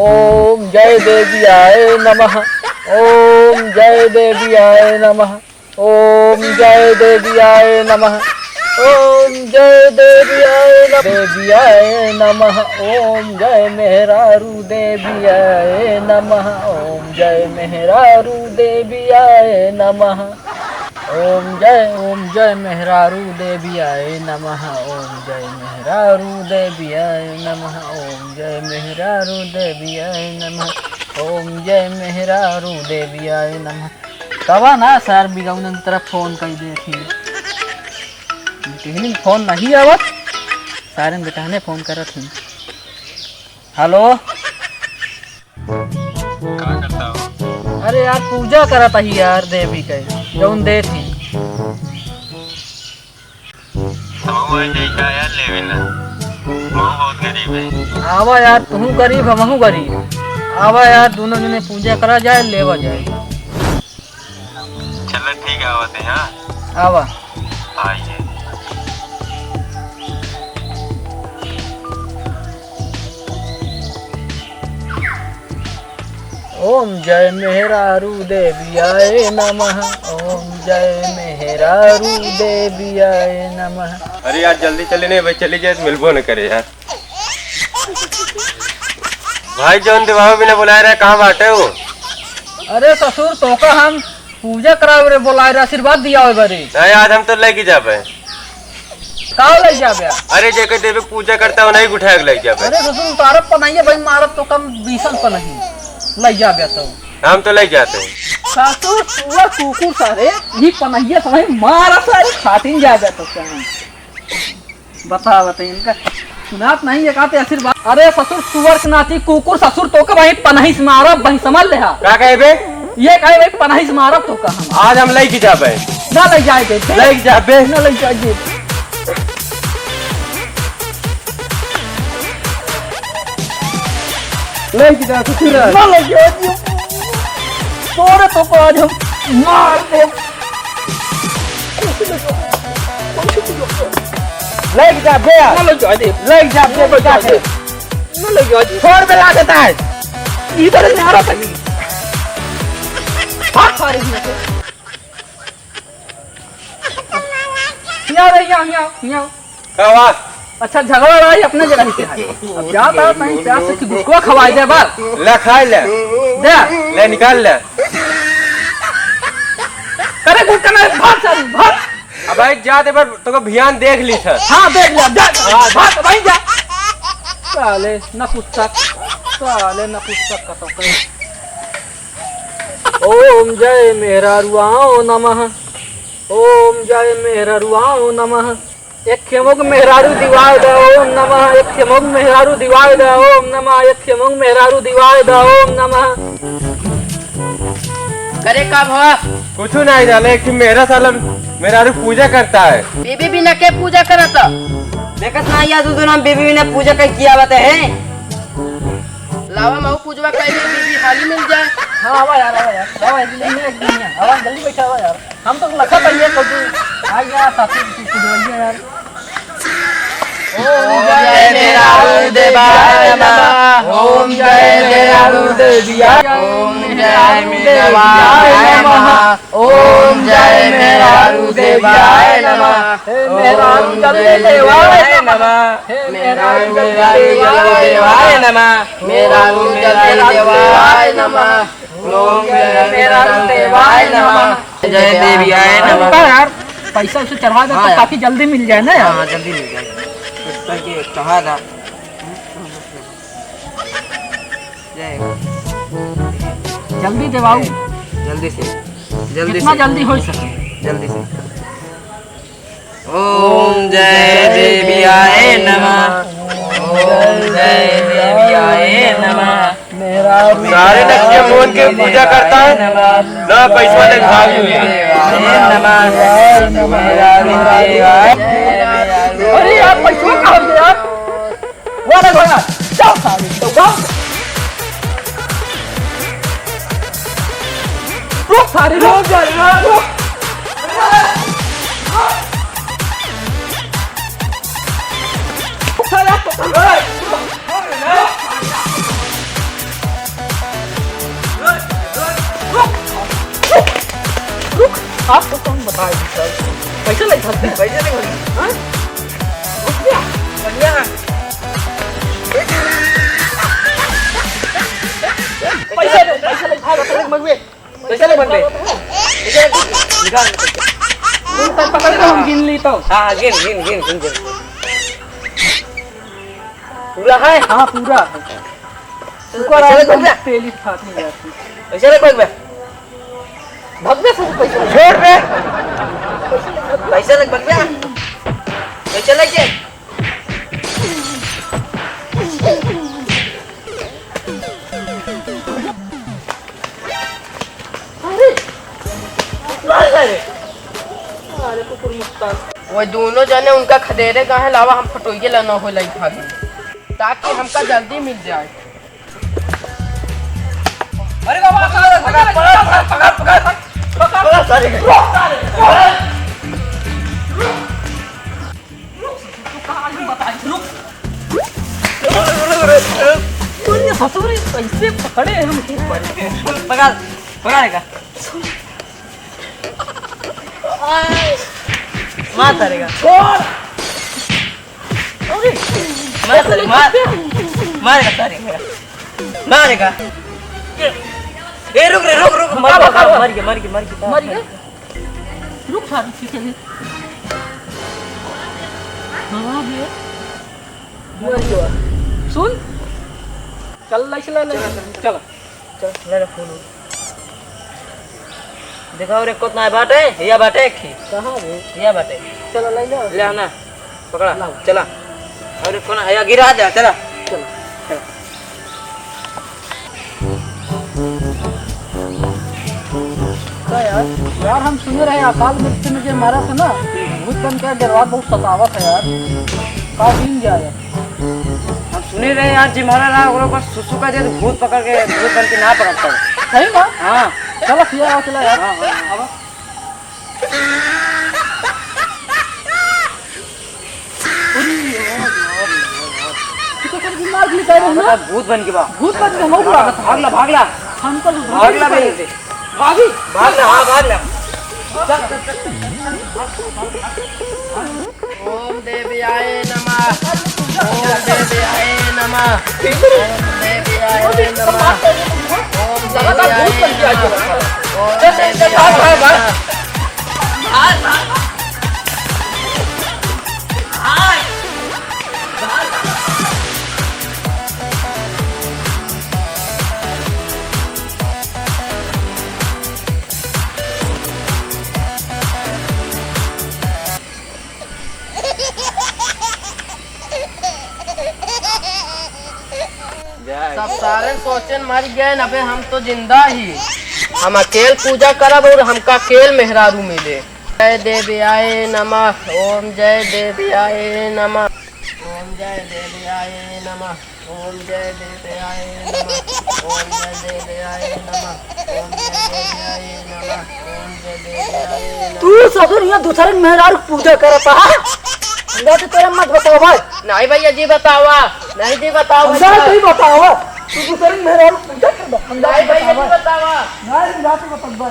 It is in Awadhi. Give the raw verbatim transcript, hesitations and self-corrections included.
ओम जय देवियाय नमः। ओम जय देवियाय नमः। ओम जय देवियाय नमः। ओम जय देवियाय नमः। देवियाय नमः। ओम जय मेहरारू देवियाय नमः। ओम जय मेहरारू देवियाय नमः। ओम जय, ओम जय मेहरारू देवियाय नमः। ओम जय मेहरारू देवियाय नमः। ओम जय मेहरारू देवियाय नमः। ओम जय मेहरारू देवियाय नमः। कवा ना सार बिगौनन तरफ फोन कई देथी। बिटिहनिन फोन नहीं आवत, सारन बिटहने फोन करत ही। हेलो। का करता हो? अरे यार, पूजा करत ही यार, देवी के, जौन देत ही। तो वही नहीं का यार, लेवे ना। वो बहुत गरीब है। आवा यार, तू गरीब, हमहू गरीब। आवा यार, दोनों जने पूजा करा जाए, लेवा जाए। चलो ठीक है, आवत है, हाँ? आवा। आइए। ओम जय मेहरारू देवियाय नमः। ओम जय मेहरारू देवियाय नमः। अरे यार, जल्दी चले नहीं भाई, चली जाए तो मिलबो न करे यार। भाई, जौन देवावे बिना बुलाए रहे, कहाँ बाटे हो? अरे ससुर, तोका हम पूजा करावे रे बोलाए रे, आशीर्वाद दियावे बरे। नहीं, आज हम तो लेके जाबे। का ले जाबे? अरे, जेके देवे पूजा करता हो, नहीं उठा के ले जाबे। अरे ससुर, उतारब पनहिया भाई, मारब तो कम बीसन पनही ले जाबे तो। हम तो ले जाते हैं। ससुर, सुअर, कुकुर सारे, ये पनहिया सारे मारा सारे खातिन जाबे तो कहीं। बता, बता, इनका सुनात नहीं है, कहते आशीर्वाद। अरे ससुर, सुअर के नाती कुकुर ससुर, तोका भाई पनही से मारब, भाई समझ ले हा। का कहे बे? ये कहे भाई पनही से मारब तोका हम। आज हम लइके जाबे। ना लइ जाए दे, दे। लइके जाबे। ना लइ जाए दे। लइके जा ससुर। ना लइ जाए दे। तोरे तोका आज हम मार दे। लइके जा बे। ना लइ जाए दे। लइके जा बे, ना लइ जाए दे। ना लइ जाए दे। छोड़ बे, लागत है। इधर से आ रहा था। भाग सारे यहाँ से। यहाँ रे, यहाँ, यहाँ, यहाँ। का बात? अच्छा, झगड़ा लड़ाई अपने जगह ही के है। अब जाता है कहीं प्यार से कि गुटखा खवाई दे बस। ले, खाई ले। दे। ले, निकाल ले। अरे गुटखा नहीं, भाग सारी, भाग। अब भाई जा दे, पर तोको भियान देख ली था। हाँ, देख लिया, जा। हाँ। भाग, भाई जा। साले नपुंसक, साले नपुंसक का तो कहीं। ओम जय मेहरारुआओ नमः। ओम जय मेहरारुआओ नमः। एक खेमुक मेहरारू दिवाय दा ओम नमः, एक खेमुक मेहरारू दिवाय दा ओम नमः, एक खेमुक मेहरारू दिवाय दा ओम नमः। करे का भवा? कुछ नहीं जाने, एक ठे मेहरा साला मेहरारू पूजा करता है। बीबी बिना के पूजा करत? देखत ना या दू दिन हम बीबी बिना पूजा कई किया बात है। लावा महू पूजवा कई दे, बीबी हाली मिल जाए। हाँ, आवा यार, आवा यार, आवा, एक दिन, एक दिन, आवा, जल्दी बैठा, आवा यार। हम तो लखा पाइए, तो तू आ गया, साथी की कुछ वही है यार। ओम जय मेहरारू देवाय नमः। ओम जय मेहरारू देवियाय। ओम जय मेहरारू देवाय नमः। ओम जय मेहरारू देवाय नमः। हे मेहरारू जल्दी देवाय नमः। हे मेहरारू जल्दी देवाय नमः। मेहरारू जल्दी देवाय नमः। ओम जय मेहरारू देवाय नमः। जय देवी आय नमः। रुका यार, पैसा उसे चढ़ा दे हाँ तो यार। काफी जल्दी मिल जाए ना यार। हाँ, जल्दी मिल जाए। इस तरह के चढ़ा दा। जय हो। जल्दी देवाऊ। जल्दी से, जल्दी जितना से। जल्दी हो सके। जल्दी से। ओम जय देवी आय नमः। ओम जय देवी आय नमः। सारे नक्शे मोहन के पूजा करता है, ना पैसा ले भाग। अरे यार, पैसा कहाँ गया? वाला घोड़ा, जाओ सारे, जाओ, जाओ। रुक सारे, रुक। रुक जा रे, रुक। रुक सारे, रुक। आपको कौन बताए सर? पैसा नहीं भरते, पैसा नहीं भरते। हाँ? रुपया? बढ़िया। पैसा दे, पैसा ले, भाग, पैसा ले, मंगवे। पैसा ले, मंगवे। पैसा ले, निकाल। तू तब पकड़ के हम गिन ली तो। हाँ, हाँ, गिन, गिन, गिन, गिन, गिन। पूरा है? हाँ, पूरा। रुको, पैसा ले, आराम से मंगवे। तेली फाटी जाती। पैसा ले, मंगवे। भगवे से पैसा ले। छोड़ बे। पैसा ले, भगवे। पैसा ले के। अरे, अरे, अरे कुकुर मुत्ता। वो दोनों जने उनका खदेरे गए हैं, लावा हम फटोइए ला न हो लाई भागी, ताकि हमका जल्दी मिल जाए। अरे बाबा, पकड़, पकड़, पकड़, पकड़, पकड़, पकड़, पकड़, सारे। रुक, रुक, रुक, रुक, रुक। तू कहाँ से बताई? रुक। रुक, रुक, रुक, रुक। तू ये ससुर कैसे पकड़े हम? पकड़, पकड़ का। मार तारेगा। छोड़। मार तारे, मार। मारेगा, तारेगा। मारेगा। ए, रुक रे, रुक, रुक। मर गया, मर गया, मर गया, मर गया। मर गया? रुक, सारी चीजें ले। हाँ, बे। मर गया। सुन। चल, ले, चल, ले। चल। चल, ले ले फोन। देखा और एक कोत ना बाटे, हिया बाटे एक ही। कहाँ बे? हिया बाटे। चलो, ले लो। ले आना, पकड़ा। लाओ। चला। और एक कोना हिया गिरा दे, चला। चलो। चला। का यार? यार, हम सुने रहे अकाल मृत्यु में जे मारा था ना, भूत बन के डरवा बहुत सतावत है यार। का दिन जाए? हम सुने रहे यार, जे मारा रहा, ओकरा ऊपर सुसु का दे, भूत पकड़ के, भूत बन के ना पकड़ता है। सही ना? हाँ। चलो, सिया, आओ, चला यार। हाँ, हाँ, हाँ। अब। अरे यार, यार, यार, यार। तू तो कर दिमाग निकाल रहा है ना? भूत बन के बा। भूत बन के हम लोग भाग ला, भाग ला। हम तो भाग ला, भाई। भागी। भाग ला, हाँ, भाग ला। ओम देव्याय नमः। ओम देव्याय नमः। ओम देव्याय नमः। ओम देव्याय नमः। ओम देव्याय नमः। सब सारे सोचेन मर गए, अबे हम तो जिंदा ही। हम अकेल पूजा करब और हमका अकेल मेहरारू मिले। जय देव्याय नमः, ओम जय देव्याय नमः, ओम जय देव्याय नमः। ओम जय देवयाय नमः। ओम जय देवयाय नमः। ओम जय देवयाय नमः। ओम जय देवयाय नमः। तू ससुर यहाँ दूसरे मेहरारू के पूजा करत हा? हमरा तो तोरे मत बतावा भाई। नहीं भैया जी बतावा। नहीं जी बतावा हमरा भैया। तो ही बतावा। तू दूसरे मेहरारू के पूजा करत हा? हमरा नहीं तो भैया जी बतावा। बतावा। नहीं, हमरा तो बतावा।